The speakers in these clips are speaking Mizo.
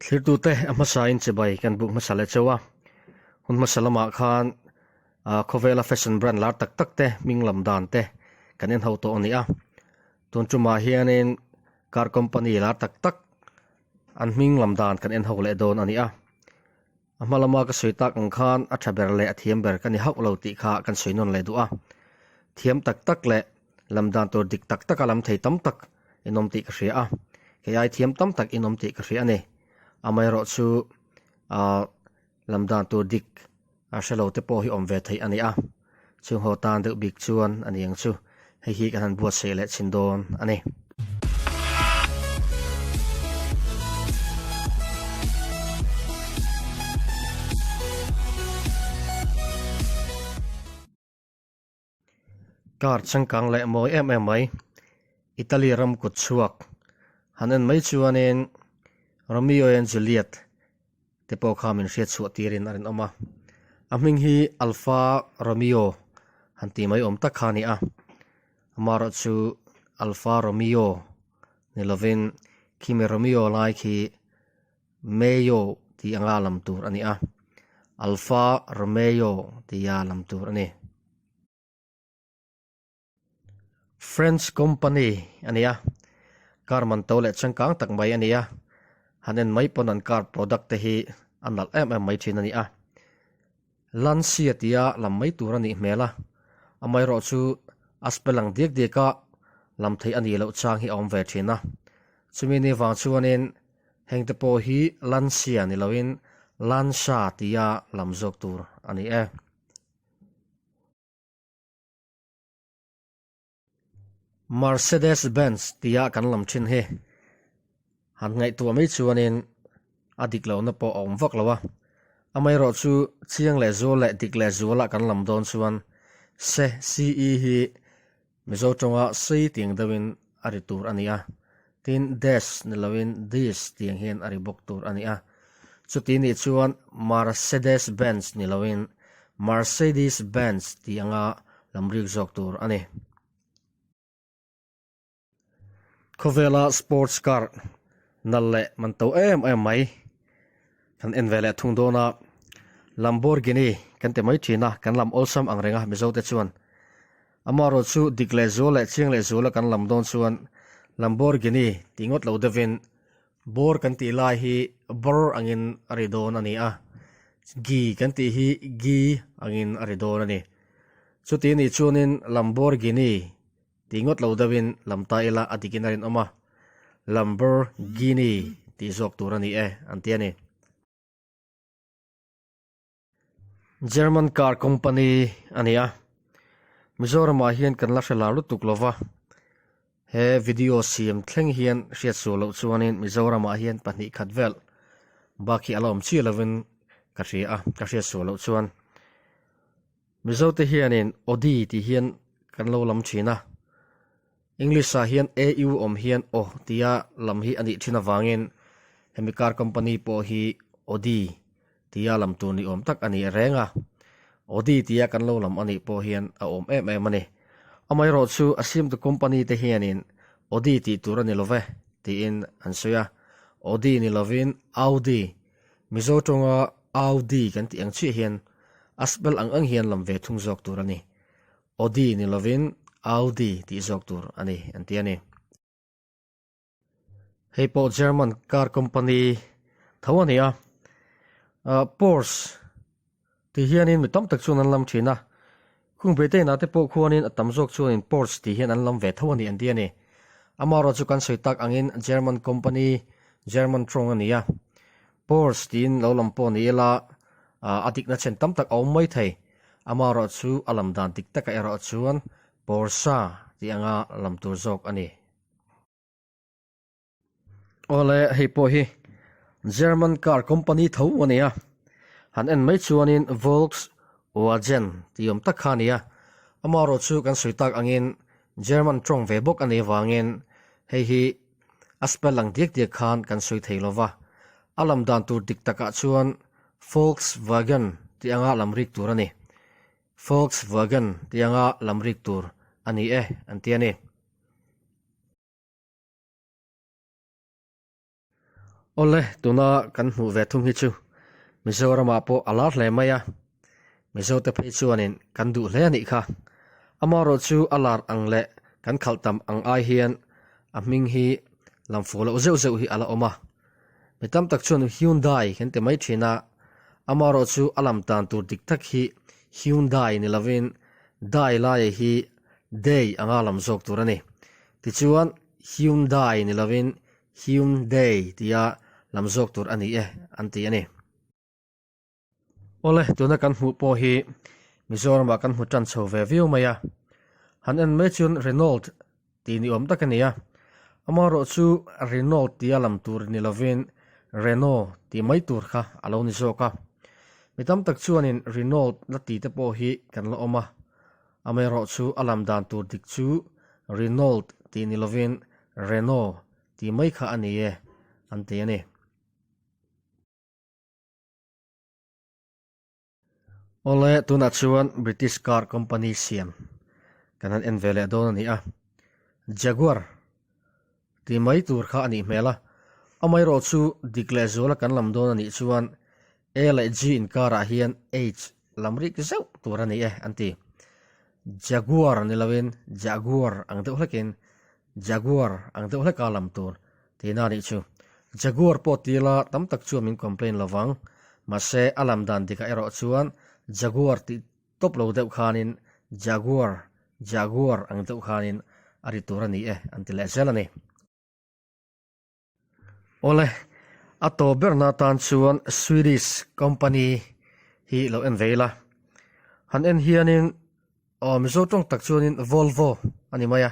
Thlirtute a hmasain chibai kan buk hmasa leh chauh a, hun hmasa lamah khan khawvela fashion brand lar tak tak te hming lam dan te kan en ho tawh a ni a. Tun tumah hianin car company lar tak tak an hming lam dan kan en ho leh dawn a ni a. A hma lama ka sawi tak ang khan a tha ber leh a thiam ber ka ni hauh lo tih kha kan sawi nawn leh duh a. Thiam tak tak leh lam dan tur dik tak taka lam thei tam tak in awm tih ka hria a, kei ai thiam tam tak in awm tih ka hria a ni. Amaherawhchu aah lam dan tur dik a hre lo te pawh hi awm ve theih a ni a, chung haw tan deuh bik chuan a ni ang chu hei hi kan han buatsaih leh chhin dawn a ni. Car changkang leh mawi em em mai Italy ram kut chhuak han en mai chuanin Romeo and Juliet te pawh kha min hriat chhuah tirin a rinawm a, a hming hi Alfa Romeo han tih mai awm tak kha a ni a, amaherawh chu Alfa Romeo ni lovin khimi Romeo lai khi Mayo tih anga lam tur a ni a, Alfa Romeo tia lam tur a ni. French company a ni a, car man to leh changkang tak mai a ni a, han en mai pawn an car product te hi a nalh em em mai thin a ni a. Lancia tia lam mai tur a nih hmel a, amaherawhchu a spell ang diak diak a lam theih a nih loh chang hi a awm ve thin a. Chumi ni vang chuanin heng te pawh hi Lancia ni loin Lancia tia lam zawk tur a ni e. Mercedes Benz tia kan lam thin hi han ngaihtuah mai chuanin a dik lohna pawh a awm vak lo a, amaherawhchu chiang leh zual leh dik leh zuala kan lam dawn chuan se CE hi Mizo tawnga sei tiang deuhin a ri tur a ni a, tin des ni loin dis tiang hian a ri bawk tur a ni a. Chuti nih chuan Mercedes Benz ni loin Mercedes Benz tih anga lam rik zawk tur a ni. Khawvela sports car nalh leh man to em em mai kan en ve leh thung dawn a, Lamborghini kan ti mai thin a, kan lam awlsam ang reng a Mizo te chuan. Amaherawh chu dik leh zual leh chiang leh zuala kan lam dawn chuan Lamborghini tih ngawt lo deuhin Bawr kan tih lai hi bawr angin a ri dawn a ni a, gi kan tih hi gi angin a ri dawn a ni. Chuti nih chuanin Lamborghini tih ngawt lo deuhin lam ta ila a dikin a rinawm a, Lamborghini tih zawk tur a ni e an ti a ni. German car company a ni a, Mizoramah hian kan la hre lar lutuk lo va, he video siam thleng hian hriat sual loh chuanin Mizoramah hian pahnih khat vel bak hi a la awm chiah lovin ka hria a, ka hriat sual loh chuan. Mizote hianin Audi tih hian kan lo lam thin a, English ah hian AU awm hian aw tia lam hi a nih thin avangin hemi car company pawh hi Audi tia lam tur ni awm tak a ni reng a, Audi tia kan lo lam a nih pawh hian a awm em em a ni. Amaherawhchu a siamtu company te hianin Audi tih tur a ni lo ve tiin an sawi a, Audi ni lovin Audi, Mizo tawnga Audi kan tih ang chiah hian a spell ang ang hian lam ve thung zawk tur a ni. Audi ni lovin Audi tih zawk tur a ni an ti a ni. Hei pawh German car company tho a ni a, Porsche tih hianin mi tam tak chuan an lam thin a, khung Britain ah te pawh khuanin a tam zawk chuanin Porsche tih hian an lam ve tho a ni an ti a ni. Amaherawhchu kan sawi tak angin German company, German tawng a ni a, Porsche tiin lo lam pawh ni ila a dikna chen tam tak a awm mai thei. Amaherawh chu a lam dan dik takah erawh chuan Porsche tih anga lam tur zawk a ni. Awle hei pawh hi German car company tho a ni a, han en mai chuanin Volkswagen tih awm tak kha a ni a, amaherawh chu kan sawi tak angin German tawng ve bawk a nih avangin hei hi a spell ang diak diak khan kan sawi thei lo va, a lam dan tur dik takah chuan Volkswagen tih anga lam rik tur a ni. Volkswagen tih anga lam rik tur a ni e an ti a ni. Awle, tuna kan hmuh ve thung hi chu Mizoramah pawh a lar hle mai a, Mizote phei chuanin kan duh hle a nih kha. Amaherawh chu a lar ang leh kan khalh tam ang ai hian a hming hi lam fuh loh zeuh zeuh hi a la awm a. Mi tam tak chuan Hyundai kan ti mai thin a, amaherawh chu a lam tan tur dik tak hi Hyundai ni lovin Dai laia hi Day anga lam zawk tur a ni. Tichuan Hyundai ni lovin Hyundai tia lam zawk tur a ni e an ti a ni. Awle, tuna kan hmuh pawh hi Mizoramah kan hmu tan chho ve viau mai a. Han en mai chuan Renault tih ni awm tak a ni a. Amaherawh chu Renault tia lam tur ni lovin Renault tih mai tur kha a lo ni zawk a. Mi tam tak chuanin Renault la ti te pawh hi kan la awm a. Amaherawh chu a lam dan tur dik chu Renault tih ni lovin Renault tih mai kha a ni e an ti a ni. Awle, tunah chuan British car company siam kan han en ve leh dawn a ni a. Jaguar tih mai tur kha a nih hmel a, amaherawh chu dik leh zuala kan lam dawn a nih chuan A leh G inkarah hian H lam rik zeuh tur a ni e an ti. Jaguar ni loin Jaguar ang deuh hlekin Jaguar ang deuh hleka lam tur tihna a nih chu. Jaguar pawh ti ila tam tak chuan min complain lo vang. Mahse, a lam dan dikah erawh chuan Jaguar tih tawp lo deuh khanin Jaguar, Jaguar ang deuh khanin a ri tur a ni e an ti leh zel a ni. Awle, a tawp berna atan chuan Swedish company hi lo en ve ila. Han en hianin Aw Mizo tawng tak chuanin Volvo a ni mai a,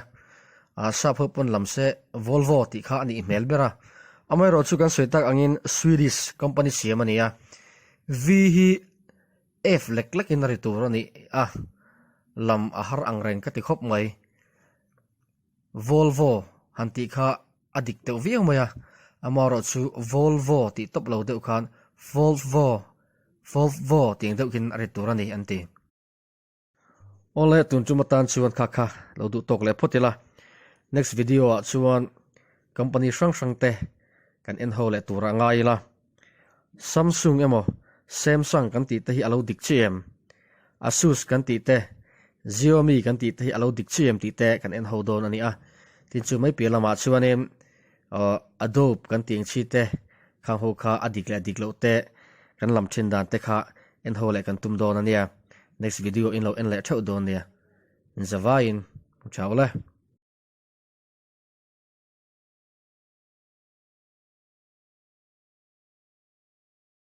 ah sap ho pawn lam se Volvo tih kha a nih hmel ber a. Amaherawh chu kan sawi tak angin Swedish company siam a ni a, V hi F lek lekin a ri tur a ni a, lam a har ang reng ka ti khawp mai. Volvo han tih kha a dik deuh viau mai a, amaherawh chu Volvo tih tawp lo deuh khan Volvo, Volvo tih ang deuh khin a ri tur a ni an ti. Awle tun chuma tan chuan kha kha lo duh tawk leh phawt ila next video ah chuan company hrang hrang te kan en ho leh tur a ngai ila Samsung emaw Samsung kan tih te hi a lo dik chiah em Asus kan tih te Xiaomi kan tih te hi a lo dik chiah em tih te kan en ho dawn a ni a tin chu mai piah lamah chuanin Aw Adobe kan tih ang chi te khang ho kha a dik leh dik loh te kan lam thin dan te kha en ho leh kan tum dawn a nia. Next video in lo en leh theuh dawn nia. Inzavaiin hmu tha ule.